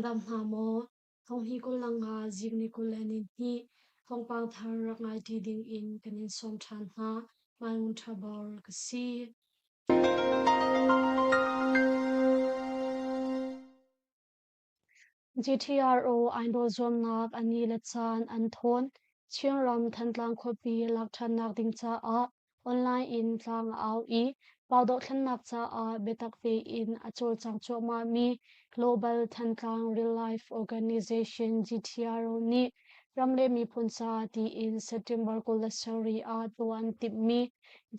Nan dam hna maw? Thonghni 25 zing ni 22 thawngpang thar rak ngai ṭi ding in kan in sawm ṭhan hna. Mai Ngun Ṭha Bor ka si. GTRO Idol zuamnak a ni le caan an thawn. Chinram Thantlang khuapi lak ṭhannak ding caah online in tlang a au i pau dohthlennak caah biatak tein a cawlcang cuahmahmi Global Thantlang Real Life Organization GTRO nih ram le miphun ca tiin September 27 ah tuah an timhmi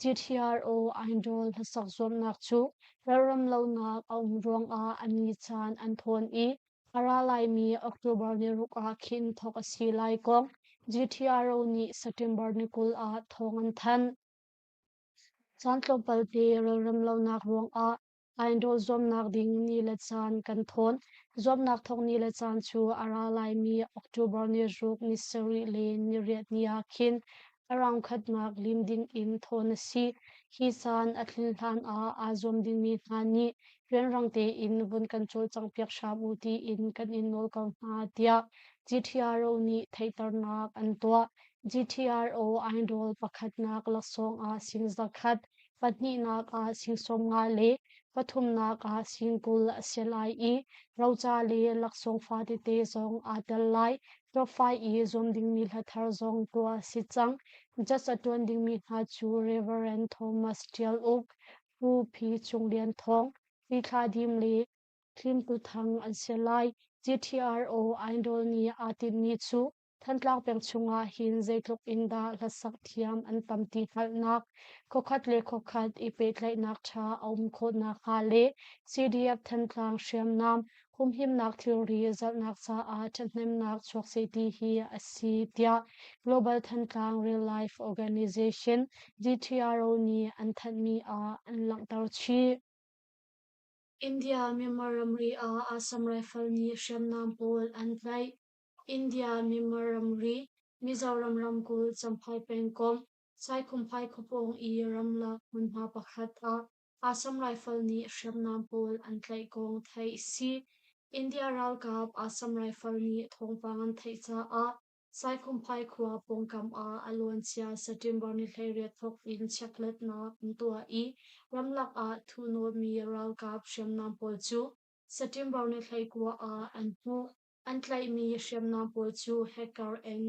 GTRO Idol hlasak zuamnak cu relrem lonak a um ruangah a ni caan an thawn i a ra laimi October ni ruk ah khin thawk a si lai kong GTRO nih September ni 20 ah thawng an thanh. Caan tlawmpal te relrem lonak ruangah Idol zuamnak ding ni le caan kan thawn. Zuamnak thawk ni le caan cu a ra laimi October ni ruk, ni sarih le ni riat ni ah khin a round khatnak lim ding in thawn a si. Hi caan a tlin hlan ah aa zuam dingmi hna nih rianrang tein vun kan cawlcanghpiak hram u tiin kan in nawl ko hna tiah GTRO nih theihternak an tuah. GTRO Idol pakhatnak laksawng ah sing zakhat, pahnihnak ah sing 50 le pathumnak ah sing 20 a si lai i roca le laksawng fatete zong aa tel lai. Top 5 i zuam dingmi hla thar zong tuah a si cang. Judge a ṭuan dingmi hna cu Reverend Thomas Ṭial Uk, Pu Phi Cung Lian Thawng, Pi Thla Dim le Thlim Tu Thang an si lai. GTRO Idol nih aa tinhmi cu Thantlang peng chungah hin zeitluk in dah hlasak thiam an tam ti hngalhnak, khuakhat le khuakhat i pehtlaihnak ṭha a um khawh nakhnga le CDF Thantlang hriamnam humhimnak thilri zalhnak caah ṭhathnemnak chuak seh ti hi a si tiah Global Thantlang Real Life Organization GTRO nih an thanhmi ah an langhter chih. India Myanmar ramri ah Assam Rifle nih hriamnam pawl an tlaih. India Myanmar ramri, Mizoram ramkulh Champhai pengkomh, Saikhumphai khuapawng i ramlak hmunhma pakhat ah Assam Rifle nih hriamnam pawl an tlaih kong theih a si. India ralkap Assam Rifle nih thawngpang an theih caah Saikhumphai khua pawngkam ah a luancia September ni 18 thawk in chekhlatnak an tuah i ramlak ah thuhnawhmi ralkap hriamnam pawl cu September ni 19 ah an hmuh. An tlaihmi hriamnam pawl cu hacker in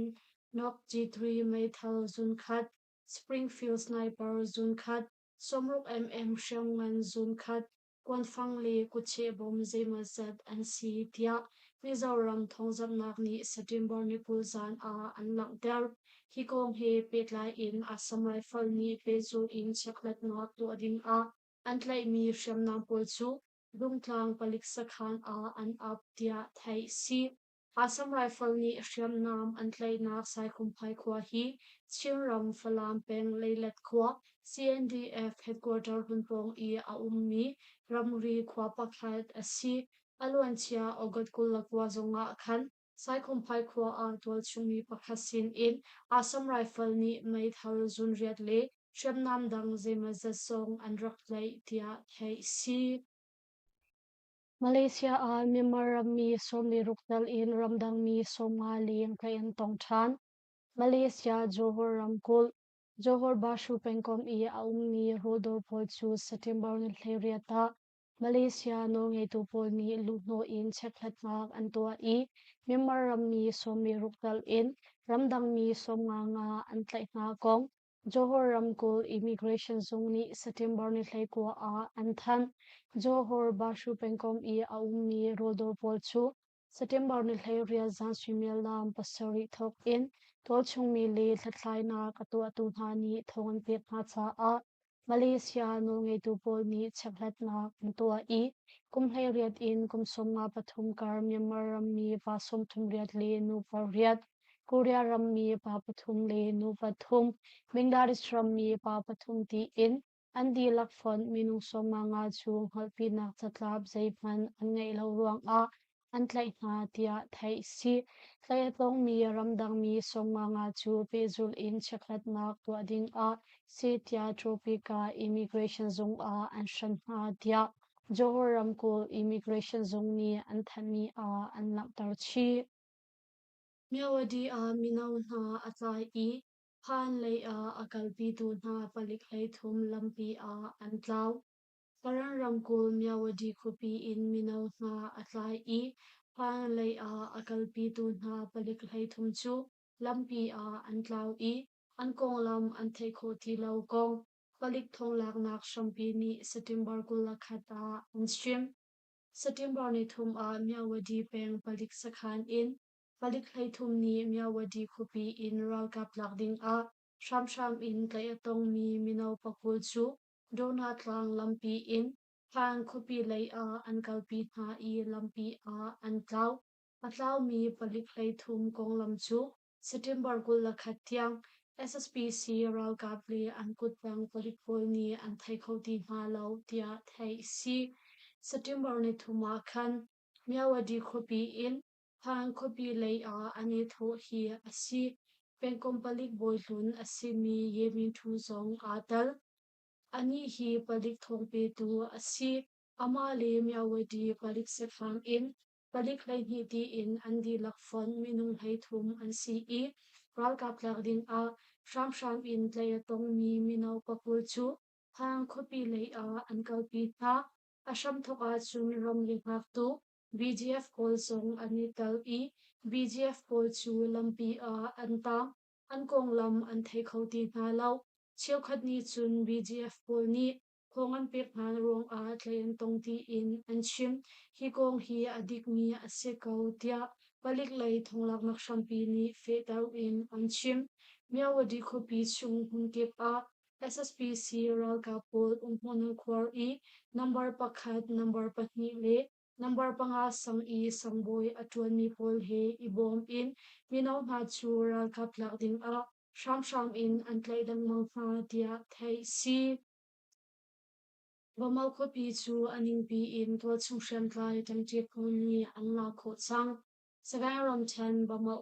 Nok G3 meithal zunkhat, Springfield sniper zunkhat, 60 mm hriamngan zunkhat, kuanfang le kutcheh bom zeimawzat an si tiah Mizoram thawngzamhnak nih September ni 20 zan ah an langhter. Hi kong he pehtlai in Assam Rifle nih pehzulh in chekhlatnak tuah ding ah an tlaihmi hriamnam pawl cu Dungtlang palik sakhan ah an ap tiah theih a si. Assam Rifle nih hriamnam an tlaihnak Saikhumphai khua hi Chinram Falam peng Leilet khua CNDF headquarter hmunpawng i a ummi ramri khua pakhat a si. A luancia August 29 zongah khan Saikhumphai khua ah tualchungmi pakhat sin in Assam Rifle nih meithal zunriat le hriamnam dang zeimawzat zong an rak tlaih tiah theih a si. Malaysia ah Myanmar rammi 16 tal in ramdangmi 50 leng tlaih an tong ṭhan. Malaysia Johor ramkulh, Johor Bahru pengkomh i a ummi rawldawr pawl cu September ni 18 ah Malaysia nawlngeitu pawl nih luhhnawh in chekhlatnak an tuah i Myanmar rammi 16 tal in ramdangmi 55 an tlaih hna kong Johor ramkulh Immigration zung nih September ni 19 ah an thanh. Johor Bahru pengkomh i a ummi rawldawr pawl cu September ni 18 zan suimilam 7 thawk in tualchungmi le hlathlainak a tuahtu hna nih thawng an pek hna caah Malaysia nawlngeitu pawl nih chekhlatnak an tuah i kum 18 in kum 53 kar Myanmar rammi pa 38 le nu pariat, Korea rammi pa pathum le nu pathum, Bangladesh rammi pa pathum tiin an dihlak fonh minung 55 cu hngalhpinak catlap zeihmanh an ngeih lo ruangah an tlaih hna tiah theih a si. Tlaih a tongmi ramdangmi 55 cu pehzulh in chekhlatnak tuah dingah Setia Tropika Immigration zung ah an hran hna tiah. Johor ramkulh Immigration zung nih an thanhmi ah an langhter chih. Myawaddy ah mino hna a tlai i Phan lei ah a kalpitu hna palik 33 lampi ah an tlau. Karen ramkulh Myawaddy khuapi in mino hna a tlai i Phan lei ah a kalpitu hna palik 33 cu lampi ah an tlau i an konglam an theih khawh ti lo kong palik thonglaknak hrampi nih September 21 ah an chim. September 3 ah Myawaddy peng palik sakhan in palik 33 nih Myawaddy khuapi in ralkap lak ding ah hramhram in tlaih a tongmi mino pakul cu Dona tlang lampi in Phan khuapi lei ah an kalpi hna i lampi ah an tlau. A tlaumi palik 33 konglam cu September 21 tiang SSPC ralkap le an kuttang palik pawl nih an thei kho ti hna lo tiah theih a si. September 3 ah khan Myawaddy khuapi in Phan khuapi lei ah an i thawh hi a si. Pengkomh palik bawi hlun a simi Ye Min Thu zong aa tel. Anih hi palik thawngpetu a si. Amah le Myawaddy palik sakhan in palik 12 tiin an dihlak fonh minung 33 an si i ralkap tlak dingah hramhram in tlaih a tongmi mino pakul cu Hang khuapi lei ah an kalpi hna. A hramthawk ahcun ramri hngaktu BGF pawl zong an i tel i BGF pawl cu lampi ah an tang. An konglam an thei kho ti hna lo. Cheukhat nih cun BGF pawl nih thawng an pek hna ruangah tlaih an tong tiin an chim. Hi kong hi a dikmi a si ko tiah palik lei thonglaknak hrampi nih fehter in an chim. Myawaddy khuapi chung hmunkip ah SSPC ralkap pawl umhmun an khuar i number pakhat, number pahnih le number panga sang i sangbawi a ṭuanmi pawl he i bawm in mino hna cu ralkap tlak dingah hramhram in an tlaih lengmang hna tiah theih a si. Bamau khuapi cu a ningpi in tualchung hriamtlai ṭangṭi pawl nih an lak khawh cang. Sagaing ramṭhen Bamau.